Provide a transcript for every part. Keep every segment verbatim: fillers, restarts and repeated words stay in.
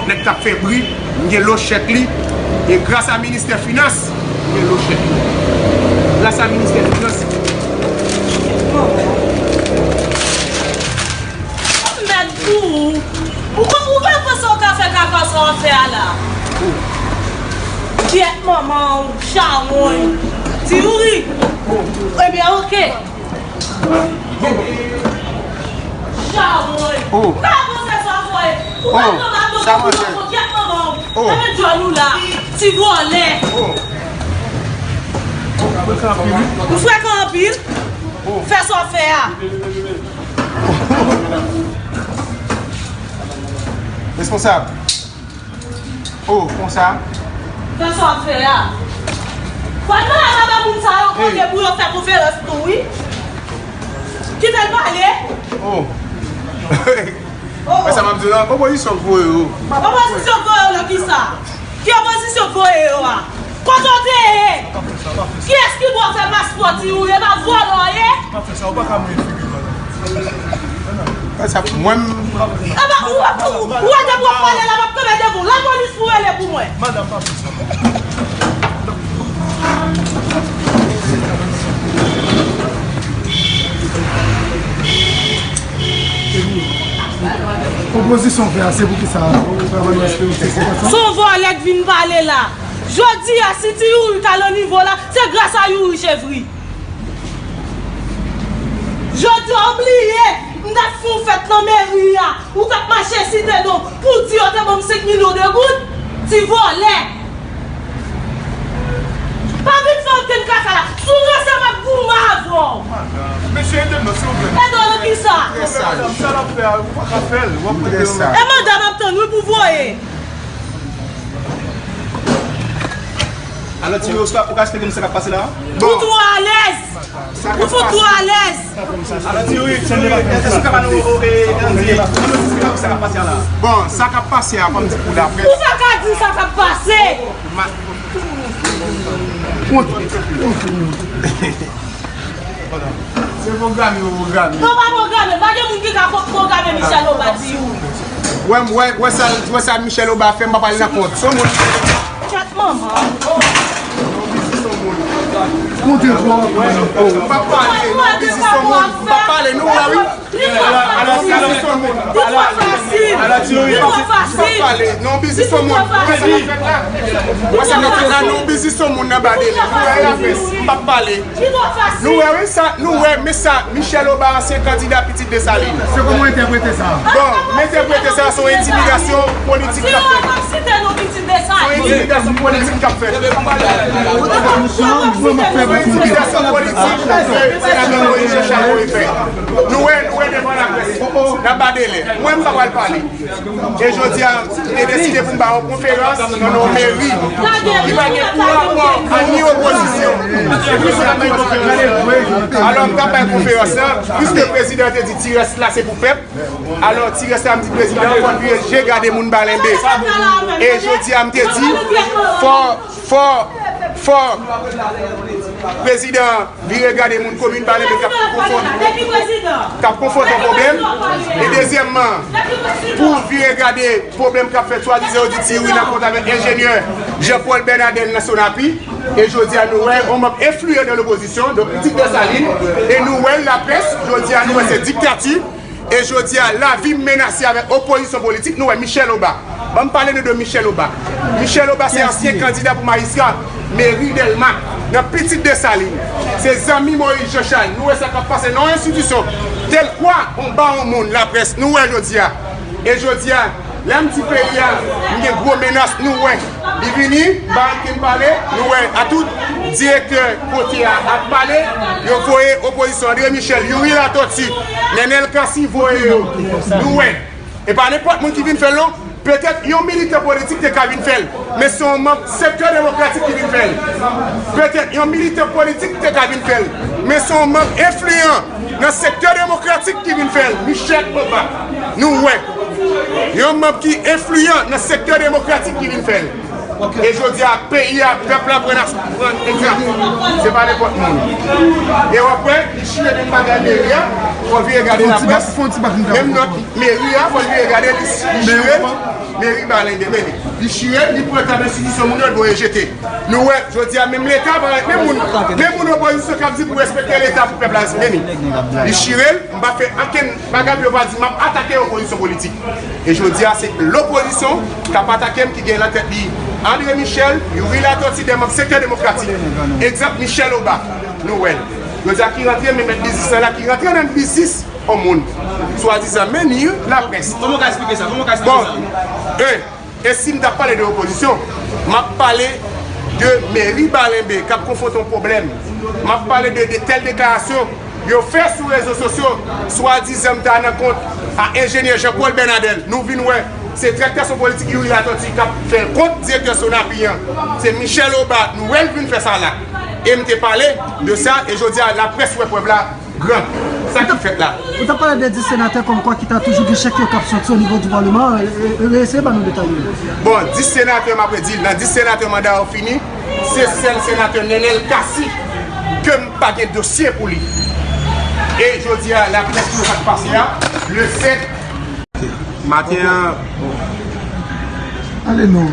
Nèg k ap fè bri, m gen lo chèk li. E gras a ministè finans, m gen lo chèk li. Gras a ministè finans. Mèd pou ou. Ou pa, ou pa panse w ka fè kaka sa w ap fè a la? Kyèt manman w, chawony. Ti Youri. Ebyen, oke. Chawony. Oh. Ou pa panse sa w ap fè? Ou pa panse sa w ap fè? Kyèt manman w. Epi djòl ou la. Ti vòlè. Ou frekan anpil. Fè sa w ap fè a. Responsab. Oh, konsa. Fè sa w ap fè a. Fò n mande a madanm moun sa yo kote pou yo fè konferans tou, wi. Kite l pale. Oh. Wè sa m ap di w la? Opozisyon k voye yo. Opozisyon k voye yo nan kisa? Ki opozisyon k voye yo a? Kote w te ye? Kiyès ki ba w fè paspò, Ti Youri? E pa vòlè w ye? Pa fè sa, ou pa ka mouye figi m, madanm. Fè sa pou mwen. Aba, ou, ou, ou, ou wè depi w ap pale la, m ap kanpe devan w. Lapolis pou rele pou mwen. Madanm, pa fè sa. Opozisyon fè a, se pou kisa ou travay nan espiritis, se konsa? Se yon vòlè k vin pale la. Jodi a, si Ti Youri ka nan nivo la, se gras a Youri Chevri. Jodi a, ou bliye, m t ap fè yon fèt nan meri a, ou t ap mache site non, pou w di yo te ban m senk milyon de goud, ti vòlè. Pa vin fè okenn kaka la. Si w ranse, m ap goumen avè w. Mesye, ede m non, silvouplè. Ede w nan kisa? Madanm, sa l ap fè a, ou pa ka fè l. W ap rete. E mandan m ap tann wi pou voye. Alò, Ti Youri, ou ka, ou ka esplike nou sa k ap pase la? Ou twò alèz. Ou fout twò alèz. Alò, Ti Youri, Ti Youri, èske ou ka ba nou, e, e, sa k ap pase a la? Bon, sa k ap pase a, fò m di pou laprès. Ou pa ka di sa k ap pase. Se pwograme yo pwograme. Non, pa pwograme. Pa gen moun ki ka pwograme Michel Obadi. Wè, wè, wè sa, wè sa Michel Obadi fè, m pa pale nan kont. Se yon moun. Chat manman. Monte twò. M pa pale, non, biznis yon moun. M pa pale, nou wè, wi. Li twò fasil. Li twò fasil. Li twò fasil. Li twò fasil. Wè sa k ap fèt la? Wè sa k ap fèt la? Non, biznis yon moun nan badele. Nou wè laprès. M pa pale. Li twò fasil. Nou wè, wi, sa, nou wè, men sa, Michel Obadi, ansyen kandida Pitit Desalin. Se kòman w entèprete sa? Bon, m entèprete sa, se yon entimidasyon politik k ap fèt. Site non Pitit Desalin. Se yon entimidasyon politik k ap fèt. Se yon entimidasyon politik, se, se ladan Moyiz Jean Charles voye fè. Nou wè, nou wè devan laprès. N ap badele. Mwen, m pa pral pale. E jodi a, m te deside pou m ba yon konferans nan yon meri ki pa gen pou rapò a ni opozisyon. Alò, m t ap bay konferans la, piske prezidan te di ti rès la se pou pèp. Alò, ti rès la, m di prezidan, fò l vire je gade moun Balenbe. E jodi a, m te di, fò, fò, fò prezidan vire gade moun komin Balenbe k ap konfwonte, k ap konfwonte yon pwoblèm. E dezyèmman, pou vire gade pwoblèm k ap fèt, swadizan yo di Ti Youri nan kont avèk enjenyè Jean Paul Bernadel nan Sonapi. E jodi a, nou wè yon manm enfliyan nan lopozisyon, donk Pitit Desalin, e nou wè laprès, jodi a, nou wè se diktati. E jodi a, lavi m menase avèk opozisyon politik. Nou wè Michel Obadi. Ban m pale nou de Michel Obadi. Michel Obadi se ansyen kandida pou majistra meri Dèlma nan Pitit Desalin. Se zanmi Moyiz Jean Charles. Nou wè sa k ap pase nan yon enstitisyon tèl kwa, on ba on moun laprès. Nou wè jodi a. E jodi a, lè m di peyi a, m gen gwo menas, nou wè. Li vini, m pa ann ken pale, nou wè, a tout direktè kote a ap pale, yo voye opozisyon, André Michel, Youri Latortue, Nenel Cassy voye yo. Nou wè. E pa nenpòt moun ki vin fè l non. Petèt yon militan politik te ka vin fè l, men se yon manm sektè demokratik ki vin fè l. Petèt yon militan politik te ka vin fè l, men se yon manm enfliyan nan sektè demokratik ki vin fè l, Michel Obadi. Nou wè. Yon manm ki enfliyan nan sektè demokratik ki vin fè l. E jodi a, peyi a, pèp la pran, pran egzanp. Se pa nenpòt moun. E w ap wè, li chire de bagay meri a, Fò l vire gade laprès. Menm nòt meri a, fò l vire gade li, li chire l. Meri Balenbe, men li chire l, li pran tab enstitisyon moun yo, l voye jete. Nou wè, jodi a, menm Leta pa ret, menm moun, menm moun opozisyon k ap di pou respekte Leta pou pèp la respekte li. Li chire l, m pa fè ankenn bagay pou yo pa di m ap atake opozisyon politik. E jodi a, se lopozisyon k ap atake m, ki gen nan tèt li André Michel, Youri Latortue, de manm sektè demokratik. Egzanp, Michel Obak, nou wè l. Jodi a, ki rantre, men mèt biznis la, ki rantre nan biznis yon moun. Swadizan, men ni laprès. Kòman w ka eksplike sa? Kòman w ka eksplike sa? Bon, e, e si m t ap pale de opozisyon, m ap pale de meri Balenbe k ap konfwonte yon pwoblèm. M ap pale de, de tèl deklarasyon yo fè sou rezo sosyo, swadizan m ta nan kont a enjenyè Jean Paul Bernadel. Nou vin wè, se direktè sou politik Youri Latortue k ap fè l kont direktè Sonapi an. Se Michel Obak, nou wè l vin fè sa la. E m te pale de sa, e jodi a, laprès wè prèv la. Gran. Sa k ap fèt la? Ou t ap pale de dis senatè kòmkwa ki ta toujou gen chèk yo k ap sòti o nivo di palman an. E, e, e, eseye ban nou detay yo. Bon, dis senatè, m ap redi l, nan dis senatè manda yo fini, se sèl senatè Nenel Cassy ke m pa gen dosye pou li. E jodi a, laprès ki yo pa t pase a, le sèt. Maten an, ale non.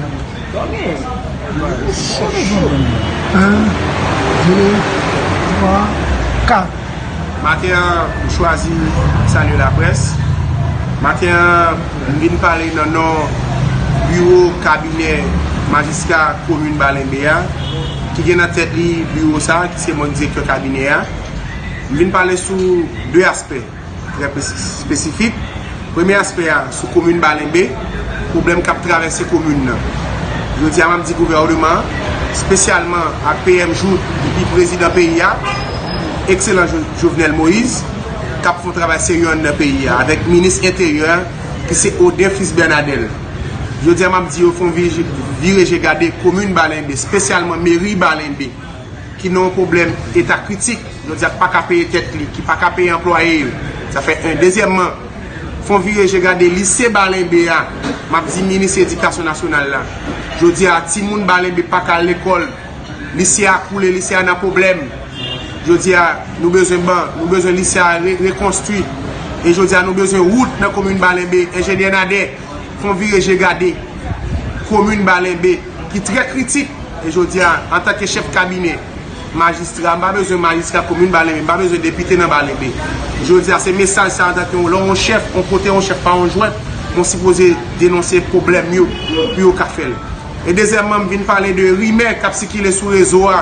En, de, twa, kat. Maten an, m chwazi salye laprès. Maten an, m vin pale nan non biwo kabinè majistra komin Balenbe a, ki gen nan tèt li biwo sa a, ki se mwen direktè kabinè a. M vin pale sou de aspè trè pesi-, espesifik. Premye aspè a, sou komin Balenbe, pwoblèm k ap travèse komin nan. Jodi a, m ap di gouvènman an, espesyalman ak P M Jouthe, epi prezidan peyi a, ekselan Jo-, Jovenel Moïse, k ap fè yon travay serye anndan peyi a, avèk minis enteryè a, ki se Odin Fils Bernadel. Jodi a, m ap di yo fè yon vi-, vire je gade komin Balenbe, espesyalman meri Balenbe, ki nan yon pwoblèm eta kritik, jodi a k pa ka peye tèt li, ki pa ka peye anplwaye yo. Sa fè en. Dezyèmman, fè yon vire je gade lise Balenbe a. M ap di minis edikasyon nasyonal la. Jodi a, timoun Balenbe pa ka al lekòl. Lise a koule, lise a nan pwoblèm. Jodi a, nou bezwen ban, nou bezwen lise a re-, rekonstwi. E jodi a, nou bezwen wout nan komin Balenbe. Enjenyè Nader, fè yon vire je gade komin Balenbe, ki trè kritik. E jodi a, antanke chèf kabinè majistra, m pa bezwen majistra komin Balenbe, m pa bezwen depite nan Balenbe. Jodi a, se mesaj sa, antanke yon, lè yon chèf, yon kote yon chèf pa yon jwèt, mwen sipoze denonse pwoblèm yo, pou yo ka fè l. E dezyèmman, m vin pale de rimè k ap sikile sou rezo a,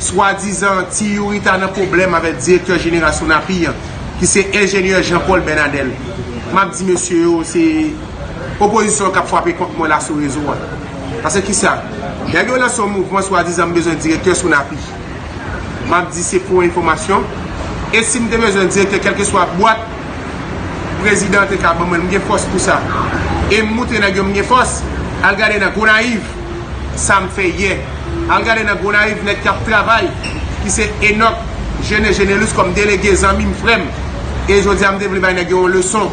swadizan Ti Youri ta nan pwoblèm avèk direktè jeneral Sonapi an, ki se enjenyè Jean Paul Bernadel. M ap di mesye yo, se opozisyon k ap frape kont mwen la sou rezo a. Paske kisa? Nèg yo lanse yon mouvman swadizan m bezwen direktè Sonapi. M ap di se fo enfòmasyon. E si m te bezwen direktè kèlkeswa bwat prezidan an te ka ban mwen, m gen fòs pou sa. E m moutre nèg yo m gen fòs. Al gade nan Gonayiv. Sa m fè yè. Al gade nan Gonayiv, nèg k ap travay, ki se Enock Gene Genelus kòm delege, zanmi m, frè m. E jodi a, m te vle bay nèg yo yon leson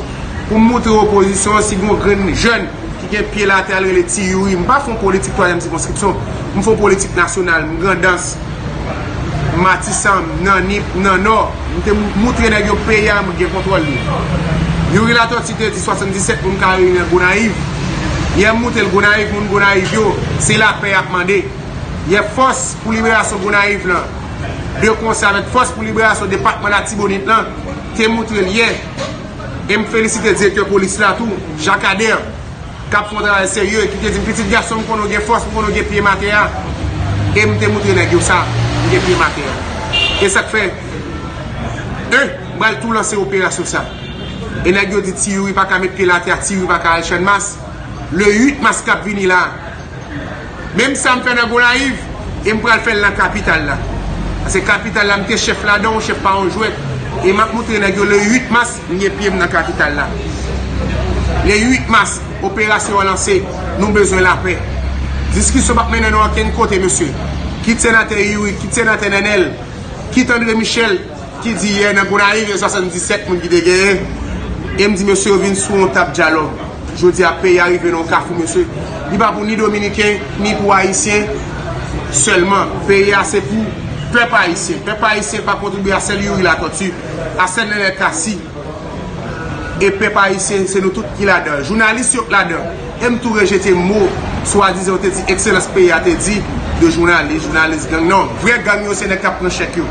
pou m moutre opozisyon an, si gon grenn jèn ki gen pye l atè, al rele Ti Youri. M pa fè yon politik twazyèm sikonskripsyon. M fè yon politik nasyonal. M Grandans, Matisan, m nan Nip, m nan Nò. M te mou-, moutre nèg yo peyi a, m gen kontwòl li. Youri Latortue te di swasanndisèt moun ka reyini nan Gonayiv. Yè m moutre l Gonayiv, moun Gonayiv yo, se lapè y ap mande. Yè fòs pou liberasyon Gonayiv lan, de konsè avèk fòs pou liberasyon depatman Latibonit lan, te moutre l yè. E m felisite direktè polis la tou, Jacques Ader, k ap fè yon travay serye, ki te di m, "Pitit gason m, m konnen w gen fòs, m konnen w gen pye m atè a." E m te moutre nèg yo sa, m gen pye m atè a. E sa k fè, e, m pral tou lanse operasyon sa. E nèg yo di Ti Youri pa ka met pye l atè a, Ti Youri pa ka al Channmas. Le uit mas k ap vini la, menm sa m fè nan Gonayiv, e m pral fè l nan kapital la. Paske kapital la, m te chèf ladan, yon chèf pa yon jwèt. E m ap moutre nèg yo le uit mas, m gen pye m nan kapital la. Le uit mas, operasyon an lanse, nou bezwen lapè. Diskisyon p ap mennen nou okenn kote, mesye. Kit senatè Youri, kit senatè Nenel, kit André Michel, ki di yè nan Gonayiv, se swasanndisèt moun ki te genyen. E m di, mesye, yo vin sou yon tab dyalòg. Jodi a, peyi a rive nan yon kafou, mesye. Li pa pou ni Dominiken, ni pou Ayisyen sèlman. Peyi a, se pou pèp ayisyen. Pèp ayisyen pa kontribye a sèl Youri Latortue, a sèl Nenel Cassy. E pèp ayisyen, se nou tout ki ladan. Jounalis yo k ladan. E m tou rejete mo swadizan yo te di, ekselans peyi a te di, de jounalis, jounalis gang. Non, vrè gang yo se nèg k ap pran chèk yo.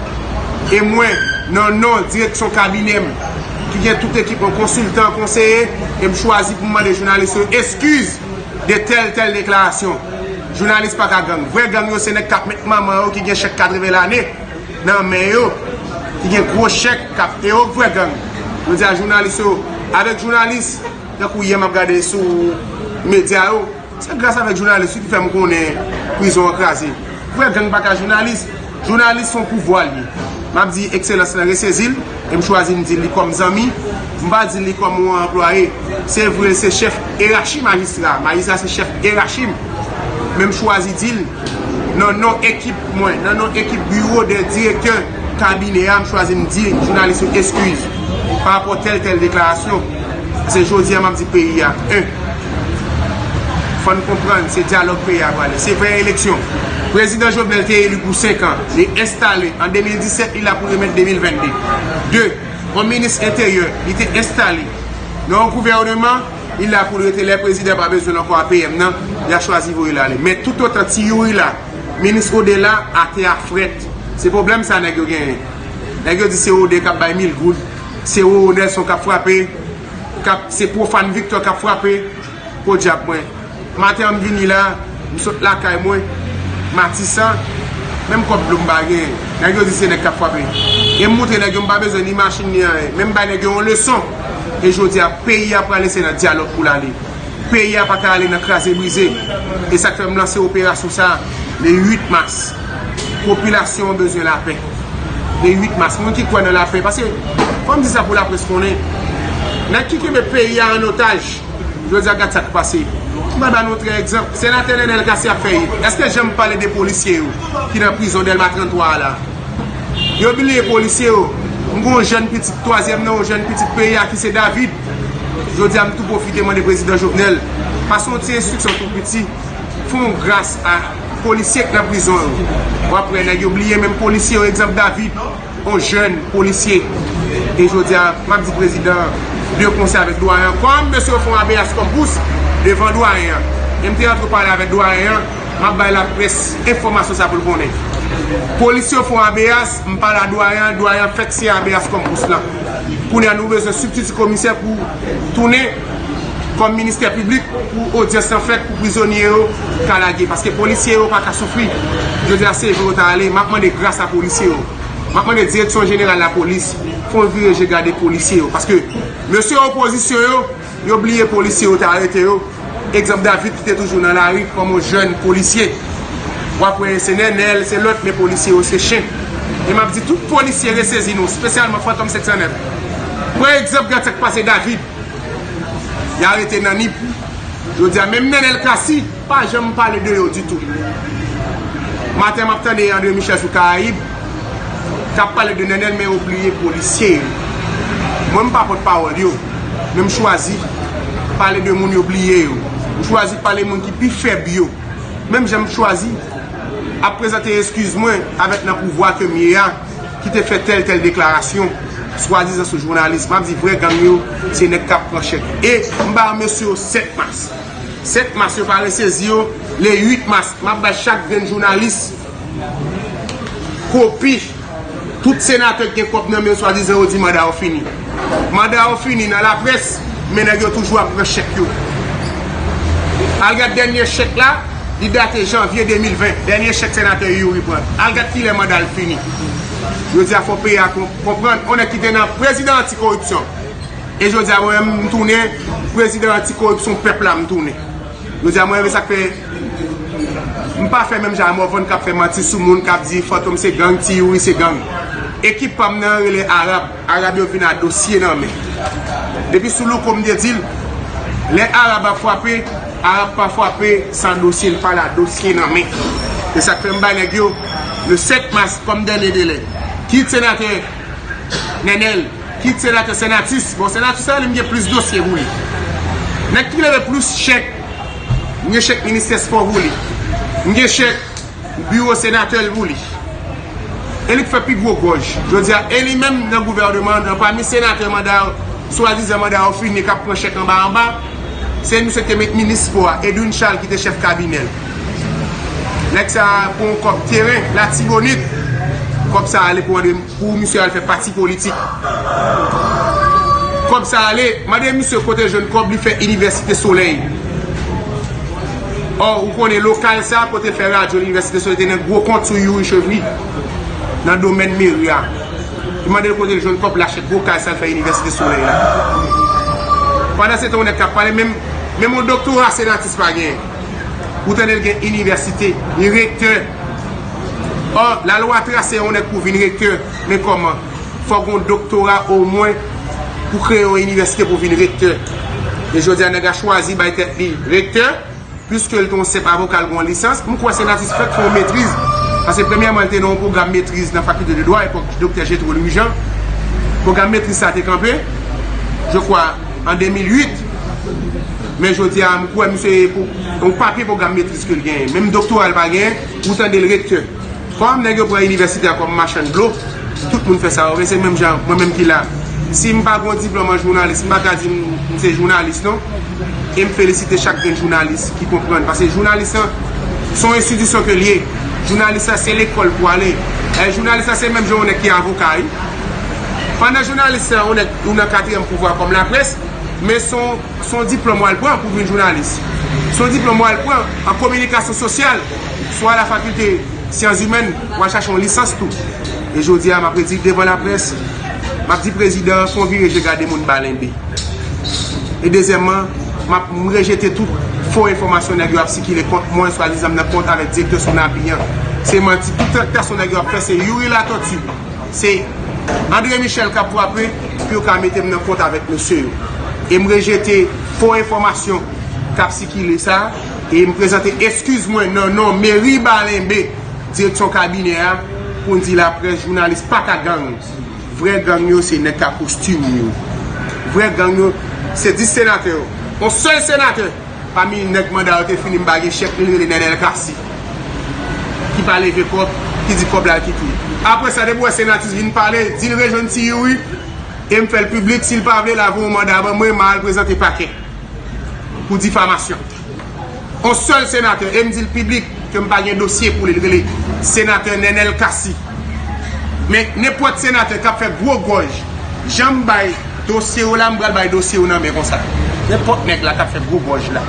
E mwen, nan non direksyon kabinè m, ki gen tout ekip mwen, konsiltan, konseye, e m chwazi pou m mande jounalis yo eskiz de tèl, tèl deklarasyon. Jounalis pa ka gang. Vrè gang yo se nèg k ap met manman yo ki gen chèk katreven lane nan men yo, ki gen gwo chèk k ap, e yo k vrè gang. Yo di a jounalis yo, avèk jounalis, tankou yè m ap gade sou medya yo, se gras avèk jounalis wi ki fè m konnen prizon an kraze. Vrè gang pa ka jounalis. Jounalis se yon pouvwa l ye. M ap di ekselans lan resezi l, e m chwazi m di li kòm zanmi, m pa di li kòm yon anplwaye. Se vre, se chèf erachi majistra. Majistra se chèf erachi m. Men m chwazi di l, nan non ekip mwen, nan non ekip biwo de direktè kabinè a, m chwazi m di jounalis yo eskiz pa rapò tèl, tèl deklarasyon. Se jodi a m ap di peyi a, en, fò n konprann, se dyalòg peyi a prale. Se vrè eleksyon. Prezidan Jovenel te eli pou senk an. Li enstale an de mil disèt, li la pou remèt de mil vennde. De, yon minis enteryè, li te enstale nan yon gouvèneman, li la pou l rete. Lè prezidan pa bezwen l ankò, A P M nan, li a chwazi voye l ale. Men toutotan Ti Youri la, minis Odela, atè a frèt. Se pwoblèm sa nèg yo genyen. Nèg yo di se Ode k ap bay mil goud, se Roro Nelson k ap frape, k ap, se Profane Victor k ap frape. Podyab mwen. Maten an m vini la, m sot lakay mwen, Matisan, menm kòb dlo m pa genyen. Nèg yo di se nèg k ap frape. E m montre nèg yo m pa bezwen ni machin ni anyen. Men m bay nèg yo yon leson. E jodi a, peyi a prale se nan dyalòg pou l ale. Peyi a pa ka ale nan kraze brize. E sa k fè m lanse operasyon sa a, le uit mas. Popilasyon an bezwen lapè. Le uit mas. Moun ki kwè nan lapè. Paske, fò m di sa pou laprès konnen. Nèg ki kenbe peyi a an otaj, jodi a gad sa k pase. M pral ba nou trè egzanp. Senatè Nenel Cassy ap fè it. Èske jan m pale de polisye yo ki nan prizon Dèlma trannntwa a la? Yo bliye polisye yo. M gen yon jèn pitit twazyèm nan, yon jèn pitit peyi a ki se David. Jodi a m tou pwofite mande prezidan Jovenel, pase yon ti enstriksyon tou piti. Fè yon gras a polisye k nan prizon yo. W ap wè nèg yo bliye menm polisye yo, egzanp David, yon jèn polisye. E jodi a, m ap di prezidan de konsèy avèk dwayen an, kòm mesye yo fè yon habeas corpus devan dwayen an. E m te antre pale avèk dwayen an, m ap bay laprès enfòmasyon sa pou l konnen. Polisye yo fè yon habeas, m pale a dwayen an, dwayen an fèk siyen habeas corpus lan. Kounye a nou bezwen sibtiti komisè pou tounen kòm ministè piblik pou odyans lan fèt, pou prizonye yo ka lage. Paske polisye yo pa ka soufri. Jodi a se vo yo ta ale, m ap mande gras a polisye yo. M ap mande direksyon jeneral lapolis, fè yon vire je gade polisye yo. Paske mesye opozisyon yo, yo bliye polisye yo te arete yo. Egzanp David ki te toujou nan lari kòm yon jèn polisye. W ap wè se Nenel, se lòt, men polisye yo se chen. E m ap di tout polisye resezi nou, espesyalman Fantom senk san nèf. Pran egzanp gad sa k pase David. Y arete nan Nip. Jodi a, menm Nenel Cassy, pa janm pale de yo ditou. Maten, m ap tande André Michel sou Karayib, k ap pale de Nenel, men yo bliye polisye yo. Mwen, m pa pòtpawòl yo, men m chwazi pale de moun yo bliye yo. M chwazi pale moun ki pi fèb yo. Menm jan m chwazi ap prezante eskiz mwen avèk nan pouvwa ke m ye a, ki te fè tèl, tèl deklarasyon, swadizan sou jounalis. M ap di vrè gang yo, se nèg k ap pran chèk. E m ba mesye yo sèt mas. Sèt mas yo pa resezi yo, le uit mas, m ap bay chak grenn jounalis kopi. Tout senatè ki gen kòb nan men yo, swadizan yo di manda yo fini. Manda yo fini nan laprès, men nèg yo toujou ap pran chèk yo. Al gad dènye chèk la, li date janvye de mil ven. Dènye chèk senatè Youri pran. Al gad kilè manda l fini. Jodi a fò peyi a kon-, konprann, on nèg ki te nan prezidan antikoripsyon. E jodi a mwen menm m tounen prezidan antikoripsyon pèp la m tounen. Jodi a mwen renmen sa k fè m pa fè menm jan a Morvan k ap fè manti sou moun k ap di Fantom se gang, Ti Youri se gang. Ekip pa m nan rele Arab. Arab yo vin a dosye nan men. Depi sou louko m te di l, lè Arab ap frape, Arab pa frape san dosye, l pa la dosye nan men. Se sa k fè m bay nèg yo le sèt mas kòm dènye delè. Kit senatè Nenel, kit senatè Senatus. Bon, Senatus sa li m gen plis dosye pou li. Nèg ki leve plis chèk, m gen chèk ministè spò pou li. M gen chèk biwo senatè l pou li. E li k fè pi gwo gòj. Jodi a, e li menm nan gouvèneman, nan pami senatè manda swadizan manda yo fini, k ap pran chèk anba anba, se misye ki te met minis spò a, Edwin Charles, ki te chèf kabinè l. Nèg sa a pran yon kòb teren Latibonit. Kòb sa a ale pou André, pou misye al fè pati politik. Kòb sa a ale, mande misye kote l jwenn kòb li fè Inivèsite Solèy. Ò, ou konnen lokal sa a kote l fè radyo Inivèsite Solèy te nan gwo kont sou Youri Chevry, nan domèn meri a. Li mande l kote l jwenn kòb l achte gwo kay sa l fè Inivèsite Solèy la. Pandan se tan, yon nèg k ap pale, menm, menm yon doktora senatis pa genyen. Ou tande l gen inivèsite, li rektè. Ò, lalwa trase yon nèg pou vin rektè, men kòman? Fòk yon doktora omwen pou kreye yon inivèsite pou vin rektè. E jodi a, nèg la chwazi bay tèt li rektè. Piske l te yon senp avoka, l gen yon lisans, m kwè senatis fèk fè yon metriz. Paske premyèman, l te nan yon pwogram metriz nan fakilte de dwa, epòk doktè Jetro Louis Jean. Pwogram metriz sa te kanpe, je crois, an de mil uit. Men jodi a, m kwè misye pou yon papye pwogram metriz ke l genyen. Menm doktora l pa genyen, ou tande l rektè. Kòm nèg yo pran inivèsite a kòm machann dlo, tout moun fè sa yo vle, se menm jan mwen menm ki la. Si m pa gen yon diplòm an jounalis, m pa ka di m, m se jounalis non. E m felisite chak grenn jounalis ki konprann. Paske jounalis lan, se yon enstitisyon ke l ye. Jounalis la, se lekòl pou ale. E jounalis la, se menm jan yon nèg ki avoka, wi. Pandan jounalis la, yon nèg, ou nan katriyèm pouvwa kòm laprès, men se yon, se yon diplòm w al pran pou vin jounalis. Se yon diplòm w al pran an kominikasyon sosyal, swa la fakilte Syans imèn, w al chache yon lisans tou. E jodi a, m ap redi devan laprès, m ap di prezidan an, fè yon vire je gade moun Balenbe. E dezyèmman, m ap, m rejete tout fo enfòmasyon nèg yo ap sikile kont mwen, swadizan m nan kont avèk direktè Sonabi an. Se manti, tout traktasyon nèg yo ap fè, se Youri Latortue, se André Michel k ap frape pou yo ka mete m nan kont avèk mesye yo. E m rejete fo enfòmasyon k ap sikile sa, e m prezante eskiz mwen nan non meri Balenbe, direksyon kabinè a, pou n di laprès, jounalis pa ka gang. Vrè gang yo, se nèg k a kostim yo. Vrè gang yo, se dis senatè yo. Yon sèl senatè pami nèg manda yo te fini, m pa gen chèk li, li rele Nènèl Cassy, ki pa leve kòb, ki di kòb la al kite. Apre sa, depi w wè senatis vin pale, di l rejwenn Ti Youri, e m fè l piblik, si l pa vle, l a voye yon manda ban mwen, m a al prezante pakè pou difamasyon. Yon sèl senatè, e m di l piblik ke m pa gen dosye pou li, li rele senatè Nènèl Cassy. Men nenpòt senatè k ap fè gwo gòj, jan m bay dosye yo la, m pral bay dosye yo nan men konsa. Nenpòt nèg la k ap fè gwo gòj la.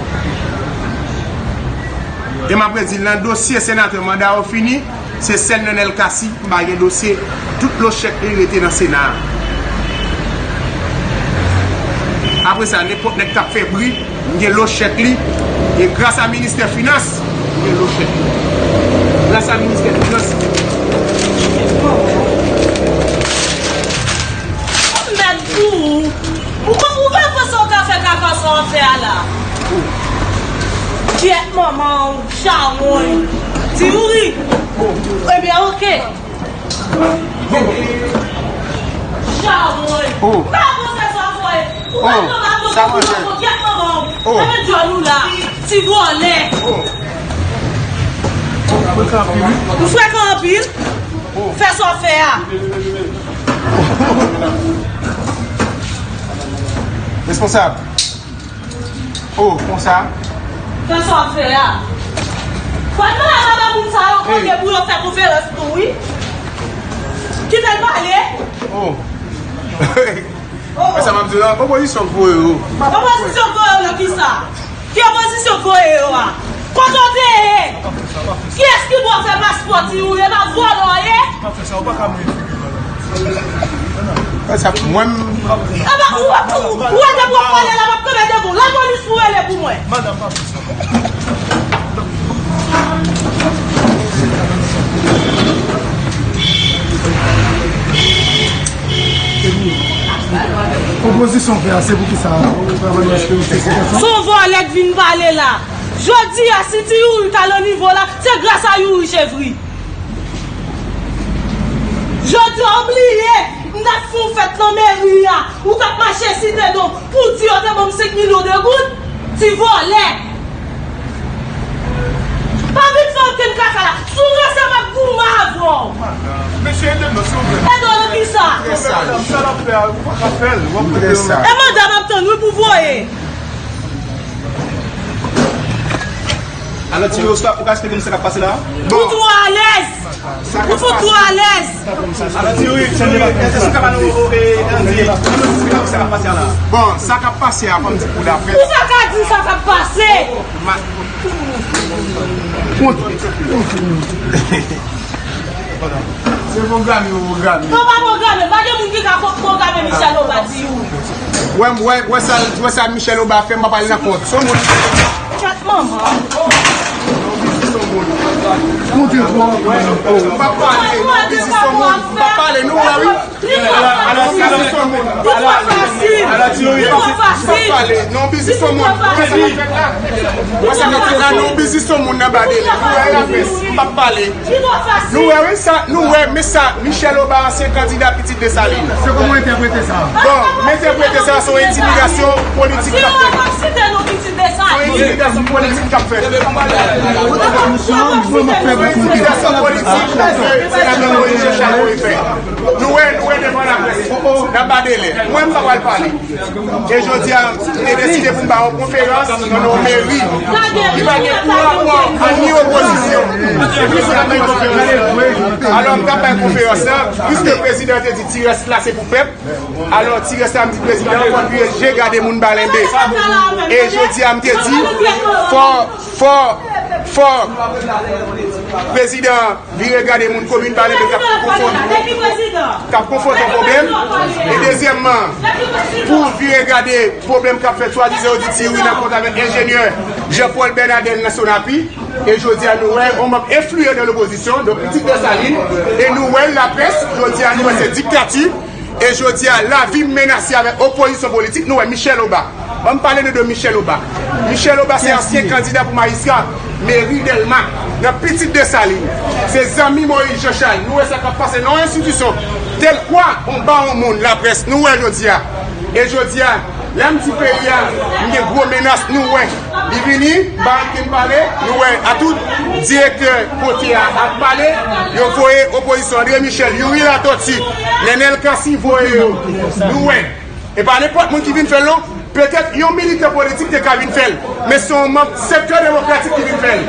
E m ap redi l, nan dosye senatè manda yo fini, se sèl Nènèl Cassy m pa gen dosye, tout lòt chèk li rete nan Sena a. Apre sa, nenpòt nèg k ap fè bri, m gen lòt chèk li, e gras a ministè finans, m gen lòt chèk li. Gras a ministè finans. Mèt pou ou. Ou pa, ou pa panse w ka fè kaka sa w ap fè a la? Gyèt manman w, chawony. Ti Youri. Ebyen, oke. Chawony. Oh. Pa panse sa w ap fè. Ou pa nan la, sa manje. Gyèt manman w. Oh. Mwen djòl ou la. Ti vòlè. Oh. Ou frekan anpil, wi. Ou frekan anpil. Oh. Fè sa w fè a. Responsab. Oh, konsa. Fè sa w ap fè a. Fò n pale a madanm moun sa yo, kote pou yo fè konferans tou, wi. Kite l pale. Oh. Oh. Mwen sa m ap di la, opozisyon k voye yo. Opozisyon k voye yo nan kisa? Ki opozisyon k voye yo a? Kote w te ye? Kiyès ki ba w fè paspò, Ti Youri? E pa vòlè w ye? Mwen sa, mwen. Aba, ou, ou, ou, ou wè depi w ap pale la, m ap kanpe devan w. Lapolis pou rele pou mwen. Opozisyon fè a, se pou ki sa? Ou pa wè nou espere se sitiyasyon? Se yon vòlè k vin pale la. Jodi a, si Ti Youri ta nan nivo la, se gras a Youri Chevry. Jodi a, ou bliye, m t ap fè yon fèt nan meri a, ou t ap mache site non, pou di yo te ban m senk milyon de goud, ti vòlè. Pa vin fè okenn kaka la. Si w ranse, m ap goumen avè w. Mesye, ede m non, silvouplè. Ede w nan Kisa? Trè saj. Sa l ap fè a, ou pa ka fè l. W ap Li trè saj. E manda m ap tann wi pou voye. Alò, Ti Wi, ou ka, ou ka esplike nou sa k ap pase la? Ou twò alèz. Ou fout twò alèz. Alò, Ti Wi, èske ou ka ba nou, e, e, sa k ap pase a la? Bon, sa k ap pase a, fò m di pou la près. Ou pa ka di sa k ap pase. Ma- Se pwograme yo pwograme. Non, pa pwograme. Pa gen moun ki ka pwograme Michel Obadi ou. Wè, wè, wè sa, wè sa Michel Obadi fè, m pa pale nan kont. Son moun. Chat manman. Monte twa. M pa pale, non, biznis son moun. M pa pale, nou wè, wi. Li twò fasil. Li twò fasil. Li twò fasil. Non, biznis son moun. Wè sa k ap fèt la? Wè sa k ap fèt la? Non, biznis son moun nan ba dele. Nou wè la près. M p ap pale. Nou wè, wi, sa, nou wè, men sa, Michel Obadi, ansyen kandida Pitit Desalin. Se kòman w entèprete sa? Bon, m entèprete sa, se yon entimidasyon politik k ap fèt. Se yon entimidasyon politik k ap fèt. Se yon entimidasyon politik ke senatè Moïse Jean Charles voye fè. Nou wè, nou wè devan laprès. N ap ba dele. Mwen, m pa pral pale. E jodi a, m te deside pou m ba yon konferans nan yon meri ki pa gen pou rapò a ni opozisyon. Alò, m t ap bay konferans lan, piske prezidan te di ti rès la se pou pèp. Alò, ti rès la, m di prezidan, fò l vire je gade moun Balenbe. E jodi a, m te di, fò, fò, fò prezidan vire gade moun komin Balenbe k ap konfwonte, k ap konfwonte yon pwoblèm. E dezyèmman, pou vire gade pwoblèm k ap fèt swadizan yo di Ti Wi nan kont avèk enjenyè Jean Paul Bernadel nan Sonapi. E jodi a nou wè yon manm enfliyan nan lopozisyon, donk Pitit Desalin, e nou wè laprès, jodi a nou wè se diktati. E jodi a, lavi m menase avèk opozisyon politik. Nou wè Michel Obadi. Ban m pale de, de Michel Obadi. Michel Obadi se ansyen kandida pou majistra meri Dèlma nan Pitit Desalin. Se zanmi Moïse Jean Charles. Nou wè sa k ap pase nan yon enstitisyon tèlkwa yon bawon moun laprès. Nou wè jodi a. E jodi a, lè m di peyi a, m gen gwo menas, nou wè. Li vini, m pa antre m pale, nou wè, a tout direktè kote a ap pale, yo voye opozisyon André Michel, Youri Latortue, Nenel Cassy voye yo. Nou wè. E pa nenpòt moun ki vin fè l non. Petèt yon militan politik te ka vin fè l, men se yon manm sektè demokratik ki vin fè l.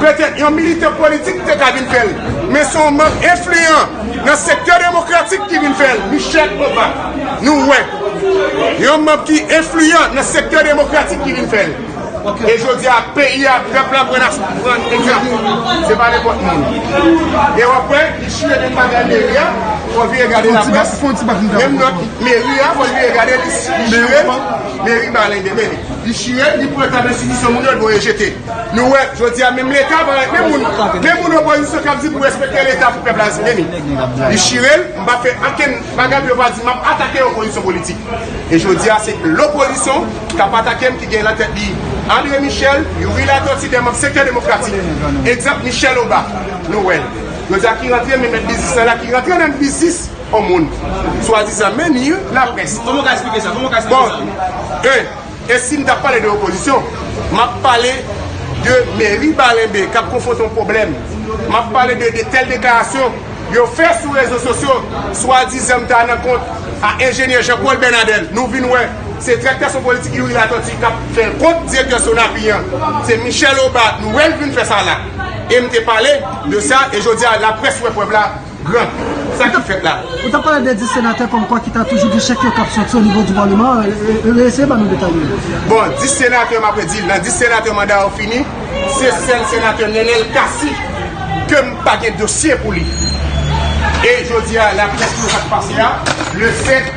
Petèt yon militan politik te ka vin fè l, men se yon manm enfliyan nan sektè demokratik ki vin fè l. Michel Obadi, nou wè. Yon manm ki enfliyan nan sektè demokratik ki vin fè l. E jodi a, peyi a, pèp la pran, pran egzanp. Se pa nenpòt moun. E w ap wè, li chire de bagay meri a, fò vire gade laprès. Menm nòt meri a, fò vire gade, li, li chire meri Balenbe, men li chire, li pran tab enstitisyon moun yo, l voye jete. Nou wè, jodi a, menm Leta pa, menm moun, menm moun opozisyon k ap di pou respekte Leta, pou pèp la respekte li. Li chire l, m pa fè ankenn bagay pou yo pa di m ap atake opozisyon politik. E jodi a, se lopozisyon k ap atake m, ki gen nan tèt li André Michel, Youri Latortue, de manm sektè demokratik. Egzanp, Michel Obadi, nou wè l. Jodi a, ki rantre, men mèt biznis la, ki rantre nan biznis yon moun. Swadizan, men ni laprès. Kòman w ka eksplike sa? Kòman w ka eksplike sa? Bon, e, e si m t ap pale de opozisyon, m ap pale de meri Balenbe k ap konfwonte yon pwoblèm. M ap pale de, de tèl deklarasyon yo fè sou rezo sosyo, swadizan m ta nan kont a enjenyè Jean Paul Bernadel. Nou vin wè, se traktasyon politik Youri Latortue k ap fè l kont direktè Sonapi an. Se Michel Obadi, nou wè l vin fè sa la. E m te pale de sa, e jodi a, laprès wè prèv la gran. Sa k ap fèt la. Ou t ap pale de dis senatè kòmkwa ki ta toujou gen chèk yo k ap sòti o nivo di palman, e, e, e, eseye ban nou detay yo. Bon, dis senatè, m ap redi l, nan dis senatè manda yo fini, se sèl senatè Nenel Cassy ke m pa gen dosye pou li. E jodi a, laprès pou sa k pase a, le fèt